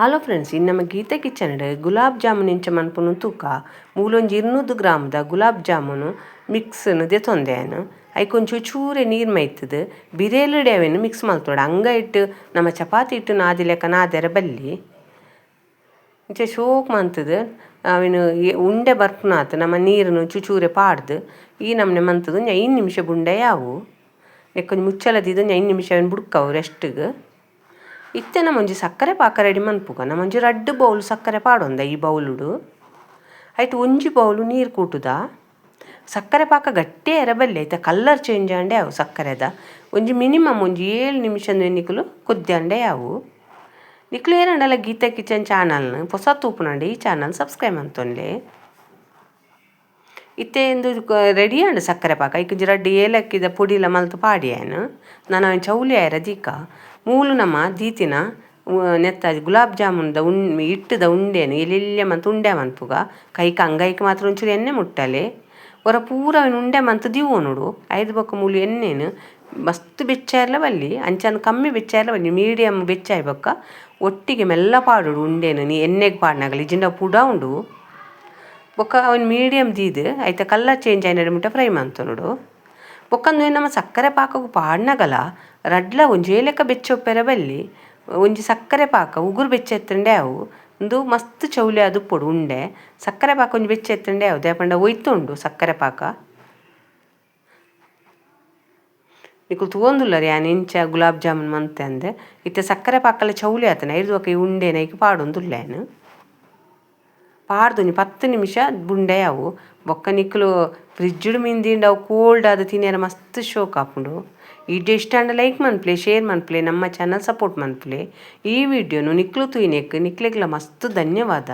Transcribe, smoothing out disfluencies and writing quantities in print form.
Hello friends, ಇನ್ನು ನಮ್ಮ Gita kitchen gulab jamun ಇಂಚ ಮನ್ಪುನು ತೂಕ. ಮೂಲೊಂಜಿ 200 ಗ್ರಾಮ್ದ ಗುಲಾಬ್ ಜಾಮೂನು ಮಿಕ್ಸ್ನು ದೆತೊಂದೆ. ಐಕೊಂಚು ಚೂರೆ ನೀರು ಮೈತದು ಬಿರೇಲುಡೆ ಅವೆನ್ ಮಿಕ್ಸ್ ಮಲ್ತೊಡು. ಅಂಗ ಇಟ್ಟು ನಮ್ಮ ಚಪಾತಿ ಇಟ್ಟು ನಾದಿ ಲೆಕ್ಕ ನಾದೆರ ಬಲ್ಲಿ. ಇಂಚ ಶೋಕ್ ಮಂತುದು ಅವೆನ್ ಉಂಡೆ ಬರ್ಪುನಾತ್ ನಮ್ಮ ನೀರುನು ಚುಚೂರೆ ಪಾಡ್ದು ಈ ನಮೂನೆ ಮಂತುದು ಒಂಜಿ 5 ನಿಮಿಷ ಬುಂಡೆ ಯಾವು. ನೆಕ್ಕೊಂಜಿ ಮುಚ್ಚಲ ದೀದ್ ಒಂಜಿ 5 ನಿಮಿಷ ಅವೆನ್ ಬುಡ್ಕವು ರೆಸ್ಟ್ಗ್. ಇತ್ತೆ ನಮೊಂಜಿ ಸಕ್ಕರೆ ಪಾಕ ರೆಡಿ ಮನ್ಪುಗ. ನಮೊಂಜಿ 2 ಬೌಲ್ ಸಕ್ಕರೆ ಪಾಡೊಂದ ಈ ಬೌಲುಡು. ಐಟ್ ಒಂಜಿ ಬೌಲು ನೀರು ಕೂಟುದ. ಸಕ್ಕರೆ ಪಾಕ ಗಟ್ಟಿ ಬಲ್ಲಿ, ಐತ ಕಲ್ಲರ್ ಚೇಂಜ್ ಆಂಡೆ ಅವು ಸಕ್ಕರೆದ. ಒಂಜಿ ಮಿನಿಮಮ್ ಒಂಜಿ 7 ನಿಮಿಷ ನಿಕುಲು ಕೊದ್ಯಾಂಡೆ ಅವು. ನಿಕುಲು ಏರಂಡಲ ಗೀತಾ ಕಿಚನ್ ಚಾನಲ್ನ ಹೊಸ ತೂಪುನಂಡ ಈ ಚಾನಲ್ ಸಬ್ಸ್ಕ್ರೈಬ್ ಮಂತೊನ್ಲೆ. ಇತ್ತೆ ಇಂದು ರೆಡಿ ಆಂಡ್ ಸಕ್ಕರೆ ಪಾಕ. ಐಕ್ ಒಂಜಿ 2 ಏಲಕ್ಕಿದ ಪೊಡಿಲ ಮಲ್ತ್ ಪಾಡ್ಯೆನ್. ನನ ಅವೆನ್ ಚೌಲಿ ಆಯೆರ ದೀಕ. ಮೂಲು ನಮ ದೀತಿನ ನೆತ್ತ ಗುಲಾಬ್ ಜಾಮೂನ್ದ ಹಿಟ್ಟುದ ಉಂಡೆನ್ ಎಲ್ಯ ಮಂತ್ ಉಂಡೆ ಮನ್ಪುಗ. ಕೈಕ್ ಅಂಗೈಕ್ ಮಾತ್ರ ಒಂಚೂರು ಎಣ್ಣೆ ಮುಟ್ಟಲೆ. ಒರ ಪೂರ ಅವೆನ್ ಉಂಡೆ ಮಂತ್ ದೀವೊನೊಡು. ಐದು ಬೊಕ್ಕ ಮೂಲು ಎಣ್ಣೆನ್ ಮಸ್ತ್ ಬೆಚ್ಚಾಯೆರ್ಲ ಬಲ್ಲಿ, ಅಂಚನ್ ಕಮ್ಮಿ ಬೆಚ್ಚಾಯೆರ್ಲ ಬಲ್ಲಿ, ಮೀಡಿಯಮ್ ಬೆಚ್ಚಾಯಿ ಬೊಕ್ಕ ಒಟ್ಟಿಗೆ ಮೆಲ್ಲ ಪಾಡೊಡು ಉಂಡೆನ್. ನೀ ಎಣ್ಣೆಗ್ ಪಾಡ್ನಗಲ ಇಜ್ಜಿಂಡ ಪುಡ ಉಂಡು. ಬೊಕ್ಕ ಅವೆನ್ ಮೀಡಿಯಮ್ ದೀದ್ ಐತ ಕಲರ್ ಚೇಂಜ್ ಆಯಿನ ಮುಟ್ಟ ಫ್ರೈ ಮಂತೊನೊಡು. ಬೊಕ್ಕ ನಮ್ಮ ಸಕ್ಕರೆ ಪಾಕಗ್ ಪಾಡ್ನಗಲ ರಡ್ಲ ಒಂಜೇ ಲೆಕ್ಕ ಬೆಚ್ಚ ಉಪ್ಪೆರೆ ಬಲ್ಲಿ. ಒಂಜಿ ಸಕ್ಕರೆ ಪಾಕ ಉಗುರು ಬೆಚ್ಚ ಎತ್ತಂಡೆ ಅವು. ಉಂದು ಮಸ್ತ್ ಚೌಲಿ ಆದುಪ್ಪೊಡು ಉಂಡೆ. ಸಕ್ಕರೆ ಪಾಕ ಒಂಜಿ ಬೆಚ್ಚ ಎತ್ತಂಡೆ ಅವು, ದಾಯೆ ಪಂಡ ಒಯ್ತುಂಡು ಸಕ್ಕರೆ ಪಾಕ. ನಿಕುಲು ತೂವೊಂದುಲ್ಲರ್ ಯಾನ್ ಇಂಚ ಗುಲಾಬ್ ಜಾಮೂನ್ ಮಂತೆ ಅಂದ್. ಇತ್ತೆ ಸಕ್ಕರೆ ಪಾಕಲ ಚೌಲಿ ಆತನ ಐರ್ದ್ ಬೊಕ್ಕ ಈ ಉಂಡೆನ್ ಐಕ್ ಪಾಡೊಂದುಲ್ಲೆ ಯಾನ್. ಪಾಡ್ದ್ ಒಂಜಿ 10 ನಿಮಿಷ ಬುಂಡೆ ಅವು. ಬೊಕ್ಕ ನಿಕುಲು ಫ್ರಿಜ್ಡ್ ಮೀನ್ ಅವು ಕೋಲ್ಡ್ ಆದ್ ತಿನ್ಯರ ಮಸ್ತ್ ಶೋಕ್ ಆಪುಂಡು. ವಿಡಿಯೋ ಇಷ್ಟ ಆಂಡ ಲೈಕ್ ಮನ್ಪುಲೆ, ಶೇರ್ ಮನ್ಪುಲೆ, ನಮ್ಮ ಚಾನಲ್ ಸಪೋರ್ಟ್ ಮನ್ಪುಲೆ. ಈ ವಿಡಿಯೋನು ನಿಕ್ಲು ತೂಯಿನೆಕ್ ನಿಕ್ಲೆಗ್ಲ ಮಸ್ತ್ ಧನ್ಯವಾದ.